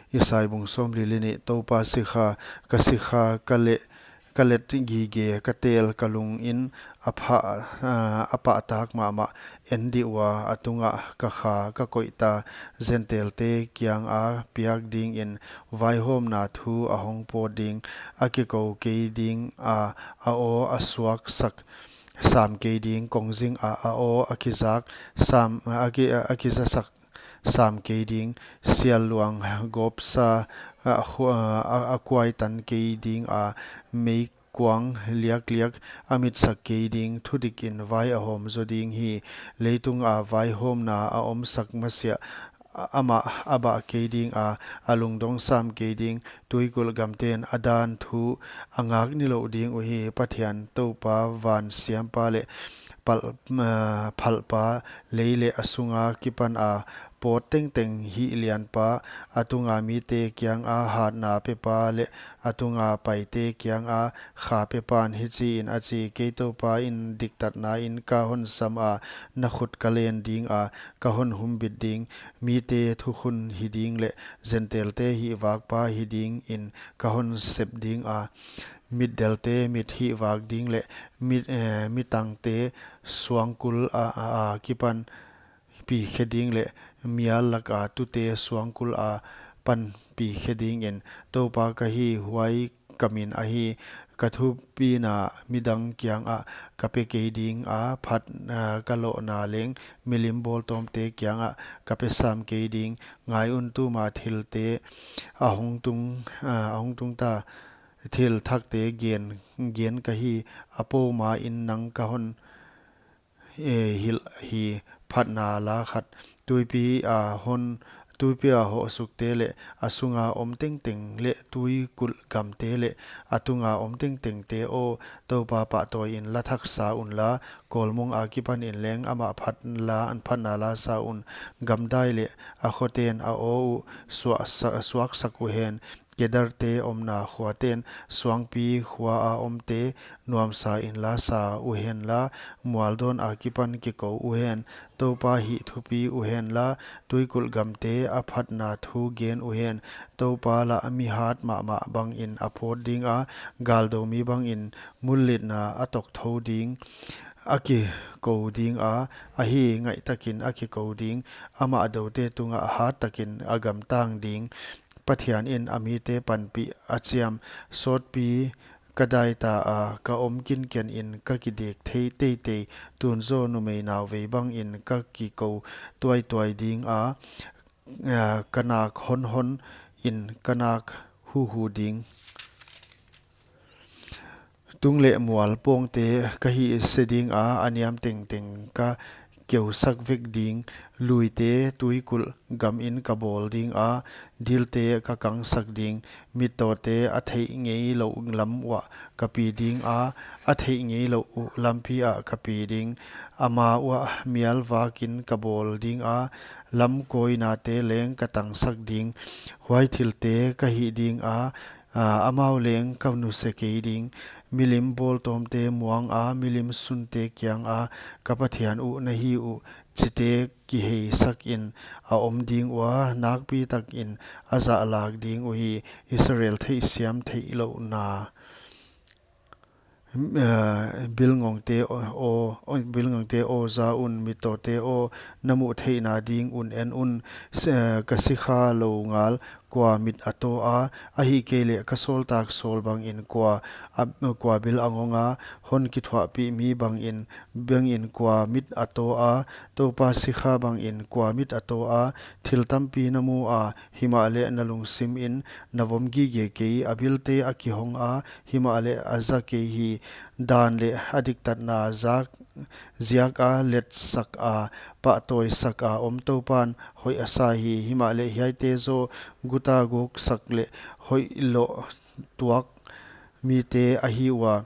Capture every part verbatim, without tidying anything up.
Isai bung sawmli leh nih. Toupa sikha, ka sikha, ka le, ka let gige, ka tel, ka lung in a pha, ah, a pahtak mahmah, en dih ua, a tungah ka kha ka koihta. Gentilete kianga piak dingin vaihawmna thu a hong pawt ding. A kikou kei ding a, a aw a suaksak sam kei ding. Kongzing ah a aw a kizak sam, a ki, a kizasak sam kei ding. Sial luang gawpsa a, a, a kuaitan kei ding a, meikuang liakliak a mitsak kei ding. Thudikin vai a hawm zo ding hi. Leitunga vaihawmna a omsak masiah amah a bah kei ding a, a lungdong sam kei ding. Tuikulh gamten a dan thu a ngak nilouh ding uhi. Pathian Toupa, van siampa leh pal, ah, phalpa, lei leh a sunga kipana pawt tengteng hihlianpa, a tunga mite kianga hatna pepa leh a tunga paite kianga kha pepan hichiin a chi: Kei Toupa in diktatna in ka hon sam a, na khut ka len ding a, ka hon humbit ding. Mite thukhun hi ding leh Gentilete hihvakpa hi dingin ka hon sep ding a, mitdelte mit hihvak ding leh mit, eh, mitangte suangkul a, a, a kipan pi khe ding leh mial laka tute suangkul a pan pi khe dingin. Toupa ka hi, huai ka min ahi. Ka thupina midang kiangah ka pe kei ding a, phat, ah, ka lohna leng milim bawltawmte kiangah ka pe sam kei ding. Ngai un, tuma thilte a hong tung, ah, a hong tung ta, thil thakte gen, gen ka hi. A poma in nang ka hon, eh, hilh hi. Phatna la khat. Tuipi a hon, tuipi a hohsukte leh a sunga om tengteng leh tuikulh gamte leh a tunga om tengtengte aw, Toupa pahtawi inla, thaksa unla. Kawlmong akipanin leng amah phatna la, an phatna la sa un. Gamdai leh a khoten a aw uh suaksa-, suaksak uhen. Kedarte omna khuaten, suangpi khua a omte, nuamsa inla sa uhenla, mualdawn akipan kikou uhen. Toupa hih thupi uhenla, tuikulh gamte a phatna thu gen uhen. Toupa lah mihat mahmah bangin a pawt ding a, galdo mi bangin mullitna a tokthou ding. A kikou ding a, ahi, ngaihtakin a kikou ding. Amah doute tungah hattakin a gamtang ding. Pathian in a mite panpih a chiam. Sawtpi ka daita a, ka om kinken in ka kidek thei teitei. Tun zaw numei nauvei bangin ka kikou tuaituai ding a, a, ka nak honhon in ka nak huhu ding. Tung leh mual pawngte ka hihse ding a, a niam tengteng ka keusak vek ding. Luite tuikulh gamin ka bawl ding a, dilte ka kangsak ding. Mittawte a theih ngeilouh lam uah ka pi ding a, a theih ngeilouh uh lampi ah ka pi ding. Ama uah mial vakin ka bawl ding a, lam kawinate leng ka tangsak ding. Huai thilte ka hih ding a, a, amau leng ka nuse kei ding. Milim bawltawmte muanga, milim sunte kianga, ka Pathian uh na hi uh, chite kiheisakin a om ding ua, nakpitakin a zahlak ding uhi. Israel theihsiam theihlouhna. Eh, bilngongte aw, aw, bilngongte aw, za un. Mittawte aw, na muh theihna ding un en un. Se-, eh, ka sikha lou ngal, kua mit a taw a? Ahihkeileh ka sawltak sawl bangin kua, a, kua bil a ngong a? Hon kithuahpih mi bangin, bangin kua mit a taw a? Toupa sikha bangin kua mit a taw a? Thil tampi na mu a, himahleh na lungsimin na vom gige kei. A bilte a kihong a, himahleh a za kei hi. Dan leh a diktatna zak, ziaka letsak a, pahtawisak a om Toupan hoih a sa hi. Himahleh hiaite zaw guta gawksak leh hoihloh tuak mite ahi ua,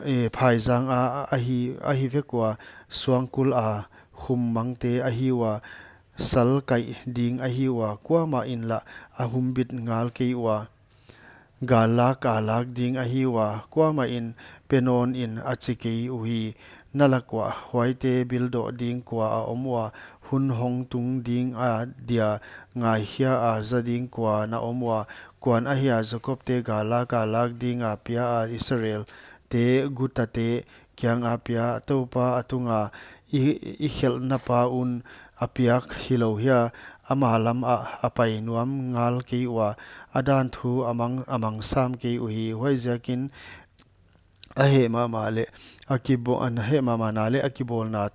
e, phaizang a, ahi, ahi vek ua, suangkul a khum mangte ahi ua, sal kaih ding ahi ua, kuamah in lah a humbit ngal kei ua. Gal lak a lak ding ahi ua, kuamah in pe nawnin a chi kei uhi. Na lak uah huaite bildoh ding kua a om ua? hun hongtung ding a dia ngaikhia a za ding kuan a om ua, kuan ahia Jakobte gal lak a lak ding a pia a, Israelte gutate kiang a pia? Toupa a tunga i, i khelhnapa un a piak hilou hia? Ama lam ah a pai nuam ngal kei ua, a dan thu a mang, a mang sam kei uhi. Huaiziakin a heh mahmah leh a kibawl, a heh mahmahna leh a kibawlna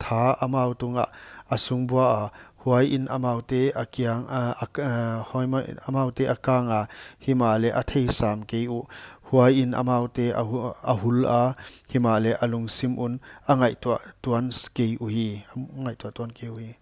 tha amau tungah a sungbua a, huaiin amaute a kiang a, a, a, huai ma-, amaute a kang a, himahleh a thei sam kei uh. Huaiin amaute a hu-, a hul a, himahleh a lungsim un a ngaihtuah tuan kei uhi, a ngaihtuah tuan kei uhi.